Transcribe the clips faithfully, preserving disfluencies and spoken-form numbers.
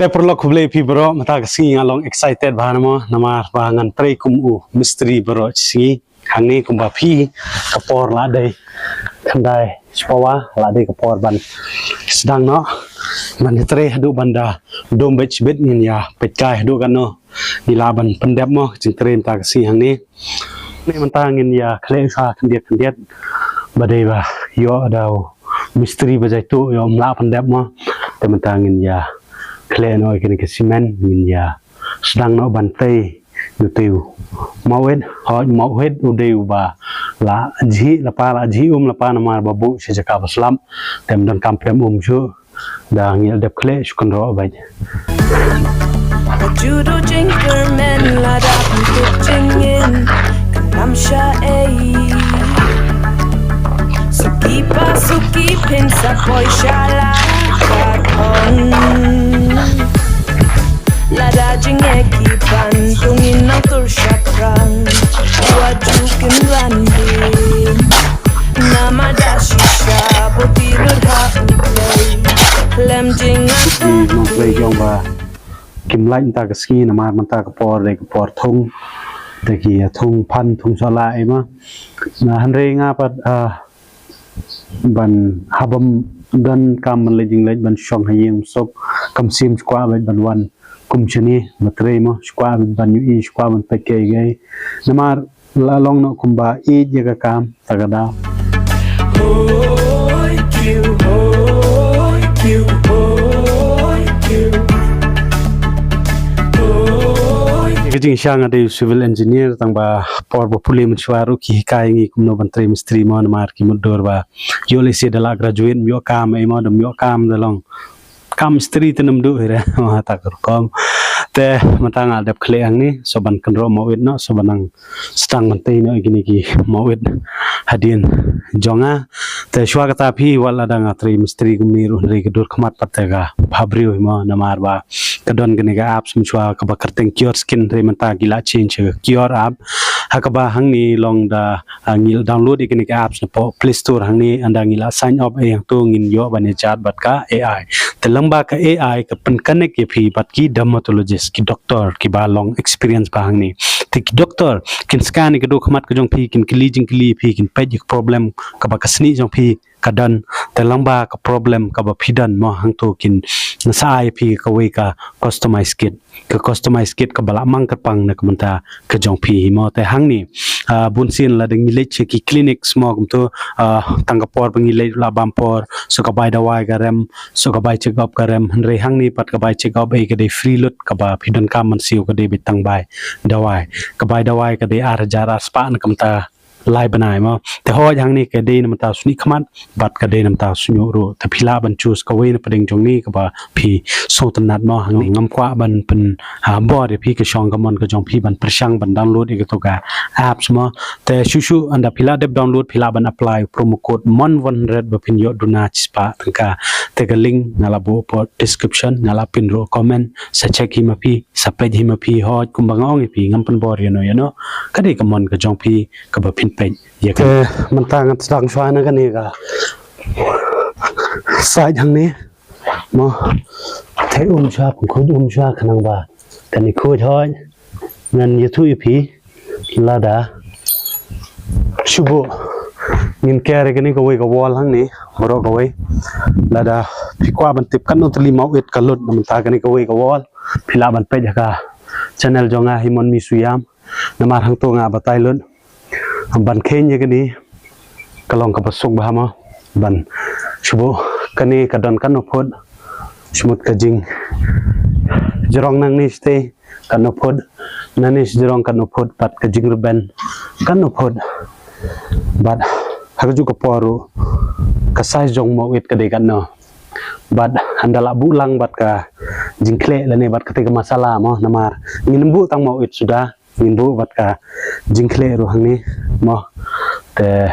Te paralok, khublei phi baroh. Mynta ka sngi nga long excited bha namar, namar ba ngan trei kum u mistri baroh shi sngi. Hangne kumba phi, ka por la dei khyndai shapoh, la dei ka por ban sdang noh ban ïatrei haduh ban da dum beit shibit, ngin ïa peit kai haduh katno ngi lah ban pyndep mo ka jingtrei mynta ka sngi hangne. Ne mynta ngin ïa khleh sa khyndiat khyndiat ba dei ba ïoh da u mistri ba jaituh ïoh ym lah pyndep mo. Te mynta ngin ïa khleh noh ïa kane ka simen, ngin ïa sdang noh ban tei ïa utei u mawit. Hooid, mawit u dei uba la jhieh lypa, la jhieh um lypa namar ba buh sha jaka ba slap. Te ym donkam pyrem um shuh. Da ngi la dep khleh, shu kynroh beit. Ka juh duh jingkyrmen lada pynkup jingim, kan ym shah ei. Suki pa suki phin sa poi sha la ka thong. Lada jingeh ki ban, to ngin nang tur shaphrang. Wat ju kynran dien. Namar da shisha boti lut ha U Blei. Lem jingangtang Nongplei jong ba kim lait mynta ka sngi namar mynta ka por dei ka por thung. Te ki ïa thung phan, thung sala ei ma. Na hynrei nga pat, ah, ban haba ym don kam ban leit jingleit ban shong ha ïing suk, kam shym shu kwah beit ban wan kum shane ba trei mo, shu kwah beit ban ïohi, shu kwah ban peit kaei kaei. Namar la long noh kumba ïeit ïa ka kam ta ka daw. Hoi kiw, hoi kiw, hoi kiw. Hoi. Ka jingshang nga dei u civil engineer, tang ba por ba pule mynshuwa ruh ki hikai ngi kumno ban trei mistri mo, namar ki mutdur ba ïoh lehse da la graduate, ym ïoh kam ei mo, da ym ïoh kam da long kam mistri te nym duh hi re. Ma ta ka rukom. Te mynta nga dep khleh hangne, so ban kynroh mawit noh, so ban nang sdang ban tei noh ïa kine ki mawit hadien jong nga. Te shuwa kata phi, wat lada nga trei mistri kumne ruh, hynrei ka dur khmat pat te ka bhabriew hi mo, namar ba ka don kane ka apps mynshuwa kaba kyrteng Cure Skin, hynrei mynta ki la change ka Cure app. Ha kaba hangne long da, ah, ngi la download ïa kane ka apps napoh Play Store hangne, ynda ngi la sign up ei hangto ngin ïoh ban ïa chat bad ka A I. Te lyngba ka A I ka pynconnect ïa phi bad ki dermatologist, ki doktor kiba long experience bha hangne. Te ki doktor kin scan ïa ka dur khmat ka jong phi, kin kylli jingkylli ïa phi, kin peit ïa ka problem kaba ka snieh jong phi ka don, te lyngba ka problem kaba phi don mo hangto kin sa ai ïa phi kawei ka customize kit. Ka customize kit kaba la mang kyrpang na ka bynta ka jong phi hi mo. Te hangne, ah, bunsien lada ngi leit sha ki clinics mo kumto, ah, tang ka por ba ngi leit la bam por, so ka bai dawai ka rem, so ka bai check up ka rem, hynrei hangne pat ka bai check up ei ka dei free lut, kaba phi donkam ban siew ka dei beit tang bai dawai. Ka bai dawai ka dei ar hajar ar spah na ka bynta lai bnai mo. Te hooid hangne ka dei na ka bynta u snieh khmat bad ka dei na ka bynta u snieh ruh. Te phi lah ban choose kawei na pdeng jong kine kaba phi sngewtynnat mo. Hangne ngam kwah ban pyn, ah, bor ïa phi, ka shong ka mon ka jong phi ban pyrshang ban download ïa kato ka apps mo. Te shuh shuh ynda phi la dep download phi lah ban apply promo code mon one hundred ba phin ïoh duna shispah tyngka. Te ka link nga la buh hapoh description, nga la pin ruh comment, sa check hi ma phi. Sa peit hi ma phi, hooid kumba nga ong ïa phi, ngam pynbor ïano ïano. Ka dei ka mon ka jong phi kaba phin peit ïa ka. Te mynta ngan sdang shuwa na kane ka side hangne mo. Te um shuwa, pynkhuid um shuwa khnang ba kan ïakhuid, hooid. Ngan ïathuh ïa phi lada shu buh, ngin ker ïa kane kawei ka wall hangne baroh kawei. Lada phi kwah ban tip katno tylli mawit ka lut na mynta kane kawei ka wall, phi lah ban peit ha ka channel jong nga Himon Misuiam. Namar hangto nga batai lut ban kheiñ ïa kane ka long kaba suk bha mo. Ban shu buh kane ka don katno phut, shu mut ka jingjrong nangne shatei katno phut, nangne shajrong katno phut, bad ka jingrben katno phut. Bad ha kajuh ka por ruh ka size jong mawit ka dei katno. Bad ynda la buh lang bad ka jingkhleh lane bad katei ka masala mo, namar ngin buh tang mawit suda, ngin buh bad ka jingkhleh ruh hangne mo. Te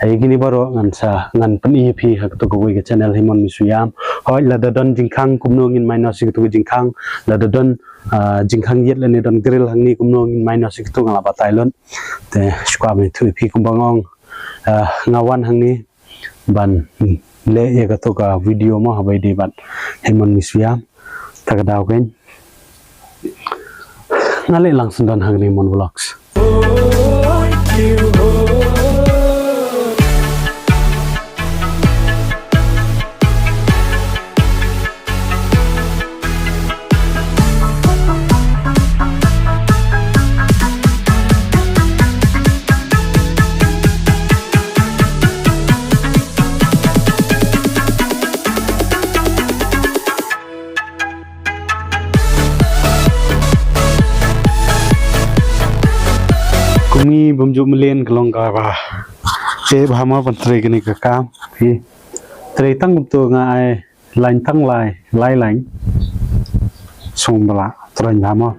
ïa kine baroh ngan sa, ngan pyni ïa phi ha kato kawei ka channel Himon Misuiam. Hooid, lada don jingkhang kumno ngin minus ïa kato ka jingkhang, lada don, ah, jingkhang ïit lane don grill hangne kumno ngin minus ïa kato, nga la batai lut. Te shu kwah ban ïathuh ïa phi kumba nga ong, ah, nga wan hangne ban leh ïa kato ka video mo, haba ïadei bad Himon Misuiam. Te ha ka daw kane. Nga leit lang sngewdon ha kane ka Mon Vlogs. Kum ngi bym ju mlien ka long kaba eh bha mo ban trei kane ka kam. Hi. Trei tang kumto nga ai lain tang lai, lai lain. Sum bala, trei bha mo.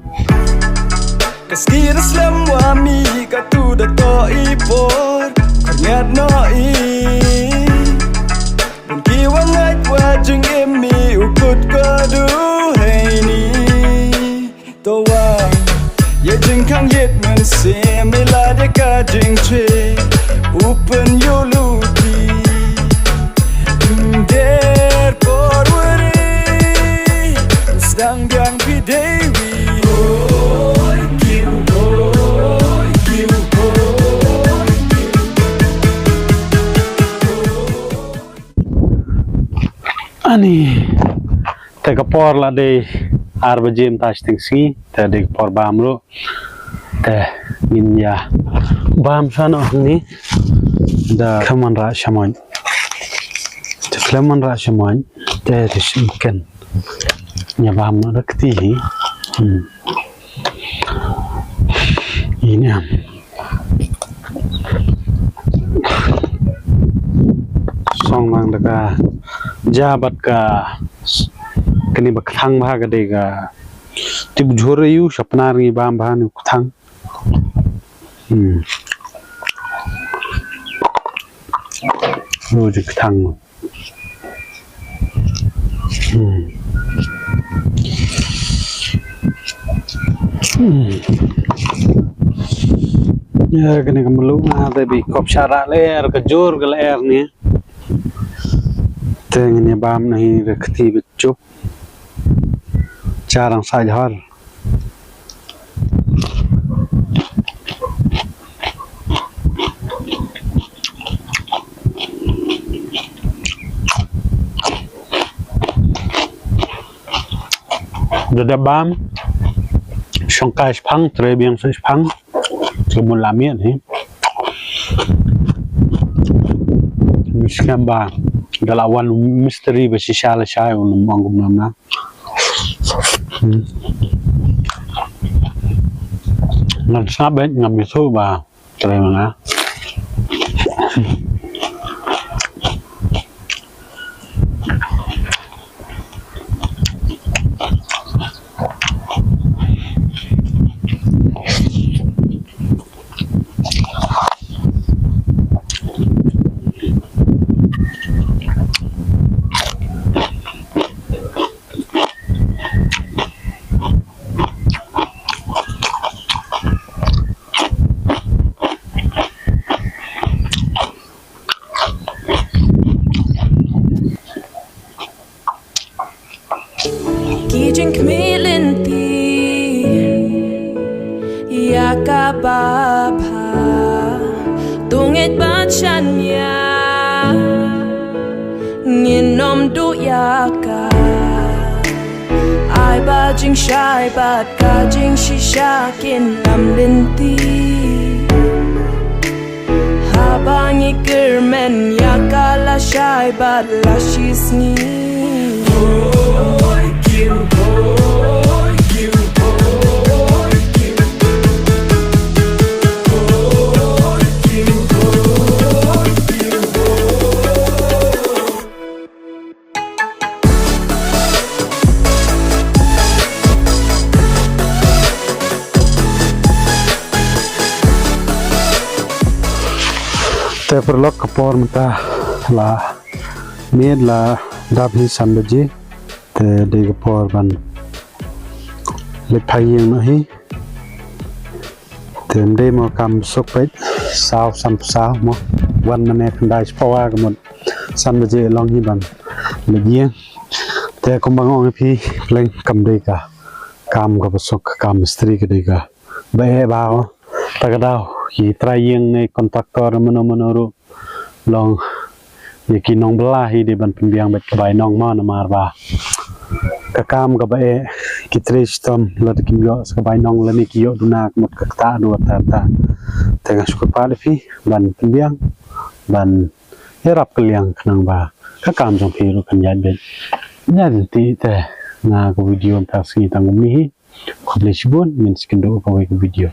Ka ski da slem wa mi ka tu da to i por. Ka ngat no i. Bun ki wa ngait wa jingim mi u kut ko du hei ni. To wa ye jingkhang yet men se me la de ka jingche. Open yo luti. Der por wari. Sdang biang pi dewi. Oi, kiu, oi, kiu, oi, kiu. Ani, te ka por la dei ar baje mynta shiteng sngi, te dei ka por bam ruh, te ngin ïa bam sha noh hangne, da khlem wanrah shamoit, te khlem wanrah shamoit, te te shim ken, ïa bam noh da kti hi, hmm. Ine. Song lang da ka ja bad ka kane ba kthang bha ka dei ka tip jhur ïa u sha Pnar ngi bam bha ne u kthang. Hmm. Ru ji kthang. Hmm. Hmm. Ya, kane ka mluh nga te bi kop shara ler, ka jur ka ler ne. Te ngin ïa bam na hi re kti bi chup. Charang sa jhar. Da da bam shong kai shpang, tre biang shpang, tre mun la miet hi. Miskam ba da la wan mistri ba shisha la shai un mong kum nam na. Hmm. Ngan snap bet ngam ithuh ba trei ma nga. Ki jingkhmih lynti ïa kaba bha, to ngeit bad shaniah ngin ym duh ïa ka. Ai ba jingshai bad ka jingshisha kin lam lynti. Haba ngi kyrmen ïa ka lashai bad lashisngi. Te paralok, ka por mynta la miet, la dap hi san baje. Te dei ka por ban leit phai ïing noh hi. Te ym dei mo, kam suk peit saw san saw mo. Wan mynne khyndai spah ka mut san baje long hi ban leit ïing. Te kumba nga ong ïa phi, pleng kam dei ka kam kaba suk, ka kam mistri ka dei kaba eh bha. Ta ka daw ki trai ïing ne kontraktor mano mano ruh, long ïa ki nongbylla hi dei ban pynbiang bad ka bainong ma, namar ba ka kam kaba eh, ki trei shitom lada kim ïoh sa ka bainong lane ki ïoh duna ka mut ka ktah dua ta ta. Te nga shu kyrpad ïa phi ban pynbiang, ban ïarap kylliang khnang ba ka kam jong phi ruh kan ïaid beit. Ïa lynti te nga ka video mynta ka sngi tang kumne hi. Khublei shibun, ngin sa ïakynduh ha kawei ka video.